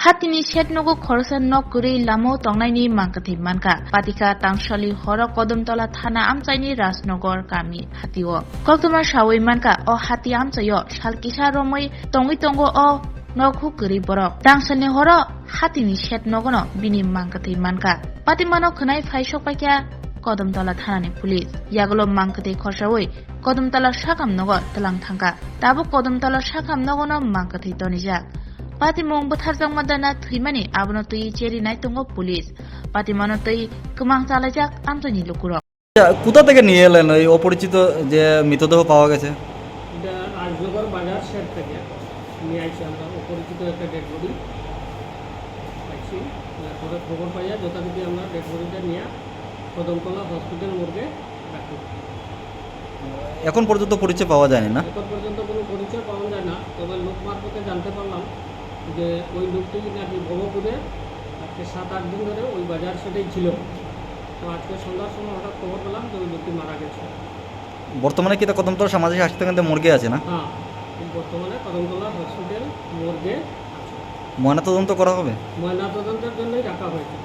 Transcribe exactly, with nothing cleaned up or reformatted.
Hatini shed nogo khoroksa nok kwrwi lamao tongnaini mangkwthwi mankha. Patikha tangsali horo Kodamtola thana amchaini Rajnagar kami hatio. Koktwma sawi mankha, o hati amchaio sal kisa romwi tongwi tongo o nok huk kwrwi borok. Tangsalni horo hatini shed nogono bini mangkwthwi mankha. Patimano khwnai phai sokpaikha Kodamtola thanani police. Yagulo mangkwthwi khorsawi Kodamtola sakam nogo twlang thangkha. Tabuk Kodamtola sakam nogono mangkwthwi tonijak. Patimung bwtharjakma dana thwimani abono twi cherinai tongo police. Patimano twi kwmang chalaijak amchaini lukurok. আচ্ছা, কোথা থেকে নিয়ে এলেন ওই অপরিচিত যে মৃতদেহ পাওয়া গেছে? এটা রাজনগর বাজার শেড থেকে নিয়ে আইছি আমরা, অপরিচিত একটা ডেড বডি পাইছি। তারপরে খবর পাইয়া যথারীতি আমরা ডেড বডিটা নিয়ে কদমতলা হসপিটাল মর্গে রাখি। এখন পর্যন্ত পরিচয় পাওয়া যায়নি না? এখন পর্যন্ত কোনো পরিচয় পাওয়া যায় না, তবে লোক মারফতে জানতে পারলাম যে ওই লোকটি নাকি ভবপুরে আজকে সাত আট দিন ধরে ওই বাজার শেডেই ছিল। তো আজকে সন্ধ্যার সময় হঠাৎ খবর পেলাম যে ওই লোকটি মারা গেছে। বর্তমানে কি তা কদমতলা সামাজিক স্বাস্থ্য কেন্দ্রে মর্গে আছে না? হ্যাঁ, এই বর্তমানে কদমতলা হসপিটাল মর্গে আছে। ময়নাতদন্ত করা হবে? ময়নাতদন্তের জন্যই রাখা হয়েছে।